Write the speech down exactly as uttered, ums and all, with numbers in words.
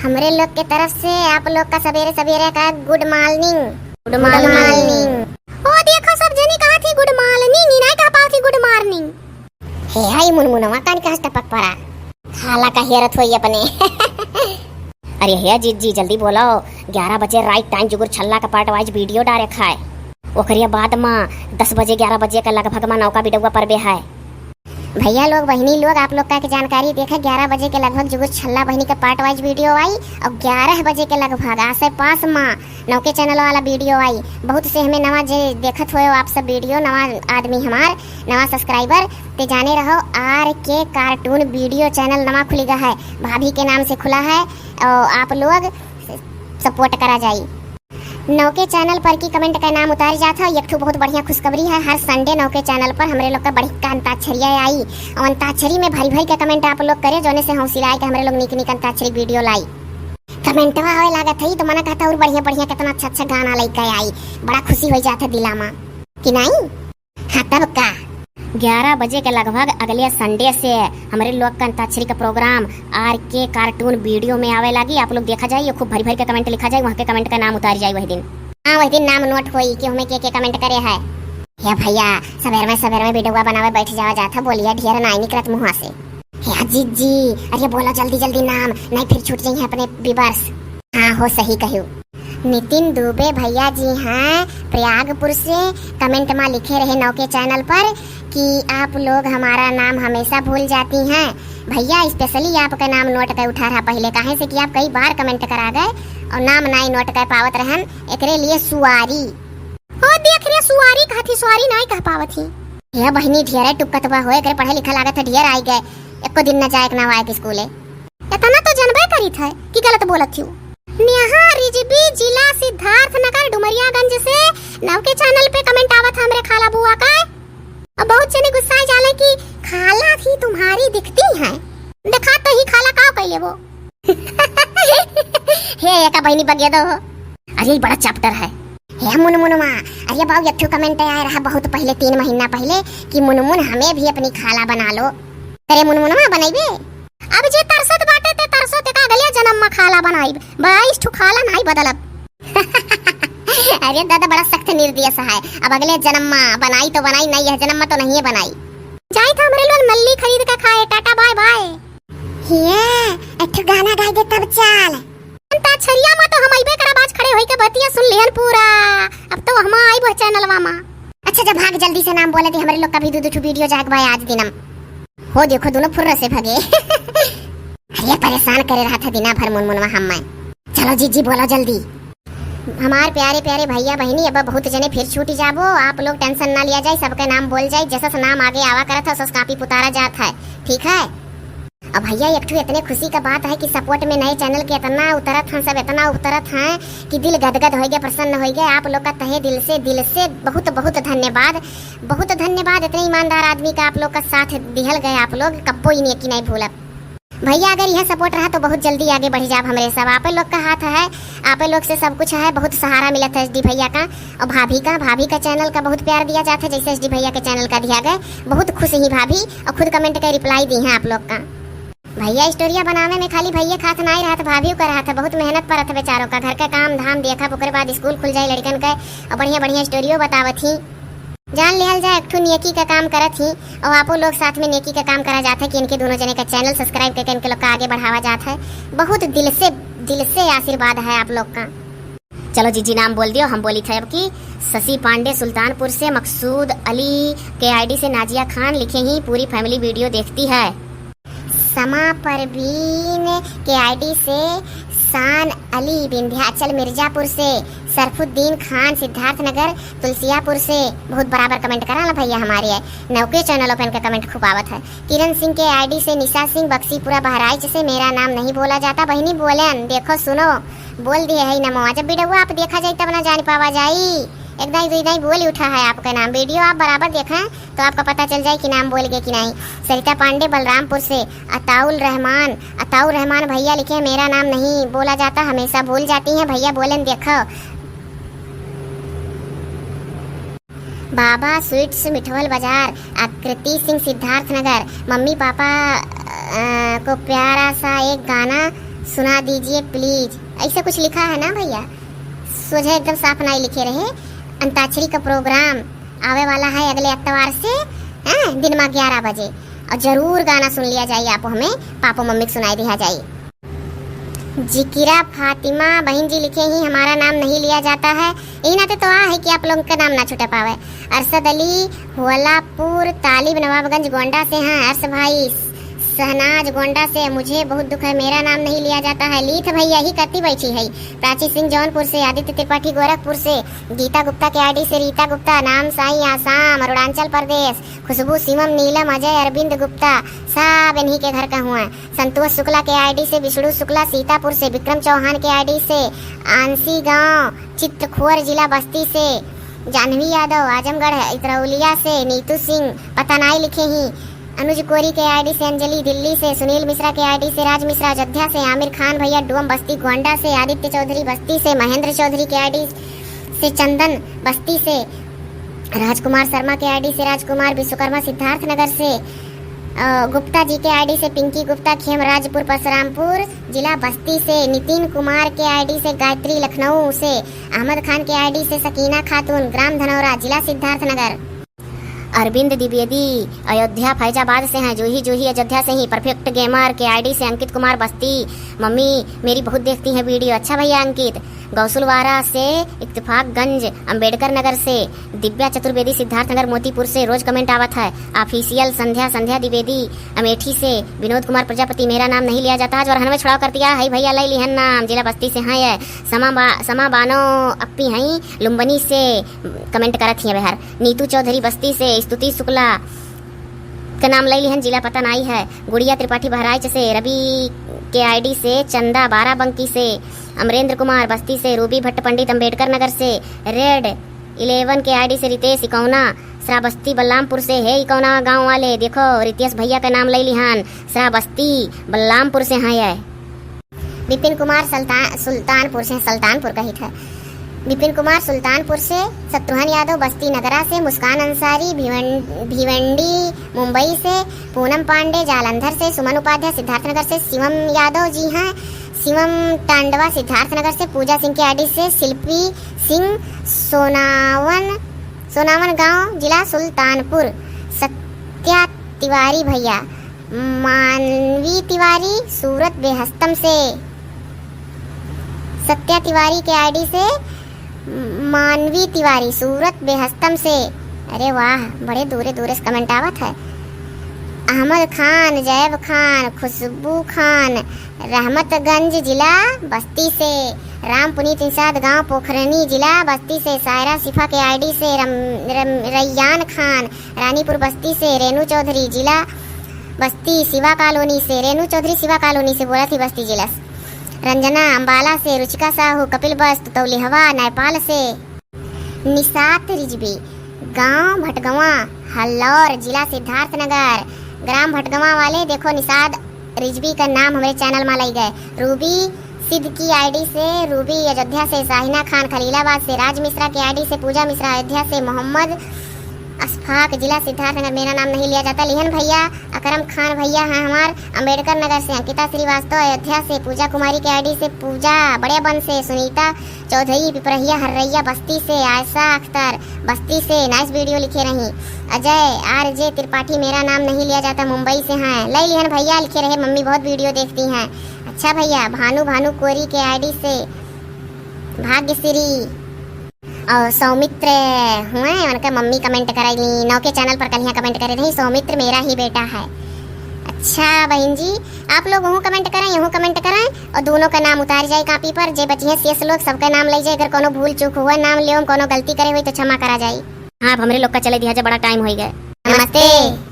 हमरे लोग के तरफ से आप लोग का सबेरे सबेरे का good morning। Good morning। ओ देखो, सब जनी कहत ही good morning, ई नाहीं कह पावत ही good morning। हे हाय मुनमुनवा, कान कहाँ से टपक पड़ा? खाला का हेरत होई अपने। अरे हे जीजी, जल्दी बोलो, ग्यारह बजे right time जुगुर छल्ला का part wise video डारे खाए। ओकरे बाद मा दस बजे, ग्यारह बजे के लगभग मा नौका बिडौआ परबे है। भैया लोग, बहिनी लोग, आप लोग का एक जानकारी देखे, ग्यारह बजे के लगभग जुगुर छल्ला बहिनी का part wise video आई और ग्यारह बजे के लगभग आसे पास मा नौके channel वाला video आई। बहुत से हमें नवा जे देखत होए आप सब video, नवा आदमी हमार, नवा subscriber, ते जाने रहो, आर के cartoon video channel नवा खुली गा है, भाभी के नाम से खुला है, और आप लोग support करा जाई। नौके channel पर की comment का नाम उतारी जात है। एक ठो बहुत बढ़िया खुशखबरी है, हर Sunday नौके channel पर हमरे लोग का बड़ी का अंताक्षरिया आई, और अंताक्षरी में भरी भरी के comment आप लोग करे, जोने से हौसला आए कि हमरे लोग निक निक अंताक्षरी video लाई। Commentवा आवे लागत है, तो मना कहता और बढ़िया बढ़िया कितना अच्छा अच्छा गाना लेके आई, बड़ा खुशी हो जात है दिला मा, कि नाहीं? हाँ, तब का? ग्यारह बजे के लगभग अगले Sunday से हमरे लोग का अंताक्षरी का program आर के cartoon video में आवे लागी। आप लोग देखा जाए, ये खूब भरी भरी के comment लिखा जाए, वहाँ के comment का नाम उतारी जाए वही दिन। हाँ, वही दिन नाम note होई कि हमें के के comment करे है। हे भैया, सबेर में, सबेर में videoवा बनावे बैठ जावा जात है, बोलिया ढेर नाई निकलत मुँहा से। हे जीजी, अरे बोलो जल्दी जल्दी नाम, नहीं फिर छूट जाइए अपने viewers। हाँ हो, सही कहियो। नितिन दुबे भैया जी हैं प्रयागपुर से, comment मा लिखे रहे नौके channel पर कि आप लोग हमारा नाम हमेशा भूल जाती हैं। भैया specially आपका नाम note कर उठा रहा पहले, काहे से कि आप कई बार comment करा गए और नाम नाई note कर पावत रहन, एकरे लिए sorry। हो देख रे, sorry कहत ही, sorry नाई कह पावत ही। हे बहिनी, ढेरे टुकत बा हो, एकरे पढ़े लिखे लागत है ढेर आई गए, एको दिन न जाए के ना आए के स्कूले। इतना तो जनबे करीत है कि गलत बोलत ही। नेहा रिजवी, जिला सिद्धार्थनगर, डुमरियागंज से नवके channel पे comment आवत है हमरे खाला बुआ का। अब बहुत जने गुस्सा जाले कि खाला भी तुम्हारी दिखती हैं। देखा तो ही खाला का कैले वो। हे एका बहिनी बगिया दो हो। अरे ई बड़ा chapter है। हे मुनमुनवा, अरे बाबू यथु comment आए रहा बहुत पहले, तीन महीना पहले, कि मुनमुन हमें भी अपनी खाला बना लो। अरे मुनमुनवा बनैबे? अब जे तरसत बाटे ते तरसत, एका अगले जन्म मा खाला बनाइब। बाईस ठो खाला नाई बदलब। अरे दादा, बड़ा सख्त निर्दयस है। अब अगले जन्म मा बनाई तो बनाई, नहीं यह जन्म मा तो नहीं बनाई। जाई था हमरे लोग मल्ली खरीद के खाए, टाटा bye bye। हिये, एक ठो गाना गाई दे तब चाल। अंताक्षरिया मा तो हम अइबे करब, आज खड़े होई के बतिया सुन लिहन पूरा। अब तो हम आइब channelवा मा। अच्छा, जब भाग जल्दी से नाम बोले दे, हमरे लोग का भी दू दू ठो video जाए के बा आज दिनम। हो देखो, दोनों फुर्र से भगे। अरे परेशान करे रहा था दिना भर मुनमुनवा हम मैं। चलो जीजी बोलो जल्दी। हमार प्यारे प्यारे भैया बहिनी, अब बहुत जने फिर छूट जाबो, आप लोग tension ना लिया जाए, सबके नाम बोल जाए, जसस नाम आगे आवा करत है, सस कापी पुतारा जात है, ठीक है? अब भैया एक ठो इतने खुशी का बात है कि support में नए channel के इतना उतरत हैं, सब इतना उतरत हैं कि दिल गदगद हो गया, प्रसन्न हो गया। आप लोग का तहे दिल से, दिल से बहुत बहुत धन्यवाद, बहुत धन्यवाद इतने ईमानदार आदमी का, आप लोग का साथ दिहल गए, आप लोग कब्बो ई नेकी नहीं भूलब। भैया अगर यह support रहा तो बहुत जल्दी आगे बढ़ जाब हमरे सब। आपे लोग का हाथ है, आपे लोग से सब कुछ है। बहुत सहारा मिलत है एसडी भैया का और भाभी का। भाभी का channel का बहुत प्यार दिया जात है, जैसे एसडी भैया के channel का दिया गए। बहुत खुश ही भाभी और खुद comment के reply दी हैं आप लोग का। भैया स्टोरिया बनावे में खाली भैया खात नाई रहत, भाभी का रहत है। बहुत मेहनत परत है बेचारों का, घर का काम धाम देखब, ओकरे बाद स्कूल खुल जाए लड़कन के और बढ़िया बढ़िया स्टोरियो बतावत ही। जान लिहल जाए, एक ठो नेकी का काम करत ही और आपो लोग साथ में नेकी का काम करा जात है कि इनके दोनों जने का channel subscribe करके इनके लोग का आगे बढ़ावा जात है। बहुत दिल से, दिल से आशीर्वाद है आप लोग का। चलो जीजी नाम बोल दियो, हम बोली थे अब की शशि पांडे सुल्तानपुर से, मकसूद अली के आईडी से नाजिया खान लिखे ही, पूरी family video देखती है। समा परवीन के आईडी से शान अली विंध्याचल मिर्जापुर से, सरफुद्दीन खान सिद्धार्थनगर तुलसियापुर से, बहुत बराबर comment करा ना भैया हमारे है, नौके channel open का comment खूब आवत है। किरण सिंह के आईडी से निशा सिंह बक्सीपुरा बहराइच से, मेरा नाम नहीं बोला जाता बहिनी बोलन, देखो सुनो बोल दिए है नमवा, जब वीडियो आप देखा जाए तब ना जान पावा जाई, एक दाई दुई दाई बोल उठा है आपका नाम, वीडियो आप बराबर देखें तो आपका पता चल जाए कि नाम बोल गए कि नहीं। सरिता पांडे बलरामपुर से, अताउल रहमान, अताउल रहमान भैया लिखे, मेरा नाम नहीं बोला जाता, हमेशा भूल जाती हैं भैया, बोलन देखो। बाबा स्वीट्स मिठवल बाजार, आकृति सिंह सिद्धार्थनगर, मम्मी पापा, अ, को प्यारा सा एक गाना सुना दीजिए please, ऐसे कुछ लिखा है ना भैया, सोझे एकदम साफ नाई लिखे रहे। अंताक्षरी का program आवे वाला है अगले अतवार से, हैं, दिन में ग्यारह बजे, और जरूर गाना सुन लिया जाए, आप हमें पापो मम्मी के सुनाई दिया जाए। जिकिरा फातिमा बहन जी लिखे ही, हमारा नाम नहीं लिया जाता है, यही नाते तो आ है कि आप लोगों का नाम ना छूट पावे। अरशद अली हुलापुर तालिब नवाबगंज गोंडा से हैं। अर्श भाई शहनाज गोंडा से, मुझे बहुत दुख है, मेरा नाम नहीं लिया जाता है। लीथ भैया ही करती बैठी है। प्राची सिंह जौनपुर से, आदित्य त्रिपाठी गोरखपुर से, गीता गुप्ता के आईडी से, रीता गुप्ता नाम साई आसाम अरुणाचल प्रदेश, खुशबू शिवम नीलम अजय अरविंद गुप्ता, सब इन्हीं के घर का हुआ। संतोष शुक्ला के आईडी से, विष्णु शुक्ला सीतापुर से, विक्रम चौहान के आईडी से, आंसी गांव चित्रखोर जिला बस्ती से, जाह्नवी यादव आजमगढ़ इतरौलिया से, नीतू सिंह पता नाई लिखे ही, अनुज कोरी के आईडी से, अंजलि दिल्ली से, सुनील मिश्रा के आईडी से, राज मिश्रा अयोध्या से, आमिर खान भैया डोम बस्ती गोंडा से, आदित्य चौधरी बस्ती से, महेंद्र चौधरी के आईडी से, चंदन बस्ती से, राजकुमार शर्मा के आईडी से, राजकुमार विश्वकर्मा सिद्धार्थनगर से, अ, गुप्ता जी के आईडी से, पिंकी गुप्ता खेमराजपुर परशुरामपुर जिला बस्ती से, नितिन कुमार के आईडी से, गायत्री लखनऊ से, अहमद खान के आईडी से, सकीना खातून ग्राम धनौरा जिला सिद्धार्थनगर। अरविंद द्विवेदी अयोध्या फैजाबाद से हैं, जूही जूही अयोध्या से ही, परफेक्ट गेमर के आईडी से, अंकित कुमार बस्ती, मम्मी मेरी बहुत देखती हैं वीडियो। अच्छा भैया अंकित, गौसुलवारा से, इत्तेफाकगंज, अंबेडकर नगर से, दिव्या चतुर्वेदी सिद्धार्थनगर मोतीपुर से रोज कमेंट आवत है। ऑफिशियल संध्या, संध्या द्विवेदी अमेठी से, विनोद कुमार प्रजापति मेरा नाम नहीं लिया जाता, आज वरहन में छुड़ाव कर दिया है भैया, लई लिहन नाम, जिला बस्ती से हैं ये। समा बा-, समा बानो अप्पी हैं लुम्बनी से, कमेंट करत ही बिहार। नीतू चौधरी बस्ती से, स्तुति शुक्ला के नाम लई लिहन, जिला पता नाई है। गुड़िया त्रिपाठी बहराइच से, रवि के आईडी से, चंदा बाराबंकी से, अमरेंद्र कुमार बस्ती से, रूबी भट्ट पंडित अंबेडकर नगर से, रेड इलेवन के आईडी से, रितेश इकौना श्रावस्ती बलरामपुर से। हे इकौना गाँव वाले, देखो रितेश भैया का नाम लई लिहन, श्रावस्ती बलरामपुर से हैं ये। विपिन कुमार सल्तान, सुल्तानपुर से, सुल्तानपुर कहित है। विपिन कुमार सुल्तानपुर से, शत्रुघ्न यादव बस्ती नगरा से, मुस्कान अंसारी भिवन-, भिवंडी मुंबई से, पूनम पांडे जालंधर से, सुमन उपाध्याय सिद्धार्थनगर से, शिवम यादव जी हैं, शिवम टांडवा सिद्धार्थनगर से, पूजा सिंह के आईडी से, शिल्पी सिंह सोनावन, सोनावन गांव जिला सुल्तानपुर, सत्या तिवारी भैया, मानवी तिवारी सूरत बेहस्तम से, सत्या तिवारी के आईडी से मानवी तिवारी सूरत बेहस्तम से। अरे वाह, बड़े दूरे दूरे से कमेंट आवत है। अहमद खान, जैब खान, खुशबू खान, रहमतगंज जिला बस्ती से, राम पुनीत निषाद गांव पोखरनी जिला बस्ती से, सायरा शिफा के आईडी से, रम, रम, रैयान खान रानीपुर बस्ती से, रेनू चौधरी जिला बस्ती शिवा कॉलोनी से, रेनू चौधरी शिवा कॉलोनी से बोलत ही बस्ती जिला से, रंजना अम्बाला से, रुचिका साहू कपिल बस्त तौलिहवा नेपाल से, निशात रिजवी गांव भटगवा हल्लौर जिला सिद्धार्थनगर, ग्राम भटगवा वाले देखो निशात रिजवी का नाम हमरे चैनल में लई गए। रूबी सिद्दीकी आईडी से, रूबी अयोध्या से, साहिना खान खलीलाबाद से, राज मिश्रा के आईडी से, पूजा मिश्रा अयोध्या से, मोहम्मद अशफाक जिला सिद्धार्थनगर, मेरा नाम नहीं लिया जाता, लिहन भैया, अकरम खान भैया हैं हमार अंबेडकर नगर से, अंकिता श्रीवास्तव अयोध्या से, पूजा कुमारी के आईडी से, पूजा बड़े बन से, सुनीता चौधरी पिपरहिया हर्रैया बस्ती से, आयशा अख्तर बस्ती से नाइस वीडियो लिखे रही। अजय आर जे त्रिपाठी मेरा नाम नहीं लिया जाता मुंबई से हैं। लई लिहन भैया लिखे रहे, मम्मी बहुत वीडियो देखती हैं। अच्छा भैया, भानु भानु कोरी के आईडी से भाग्यश्री और सौमित्र हुए, उनका मम्मी कमेंट करैली, नौ के चैनल पर कलिया कमेंट करे रही, सौमित्र मेरा ही बेटा है। अच्छा बहन जी, आप लोग वहूँ कमेंट करें, यहूँ कमेंट करें और दोनों का नाम उतार जाए कॉपी पर। जे बचिए शेष लोग सबका नाम ले जाए, अगर कोनो भूल चूक हुआ नाम लेवम, कोनो गलती करे हुई तो क्षमा करा जाए। हाँ, अब हमरे लोग का चले दिया जा, बड़ा टाइम हो गए। नमस्ते।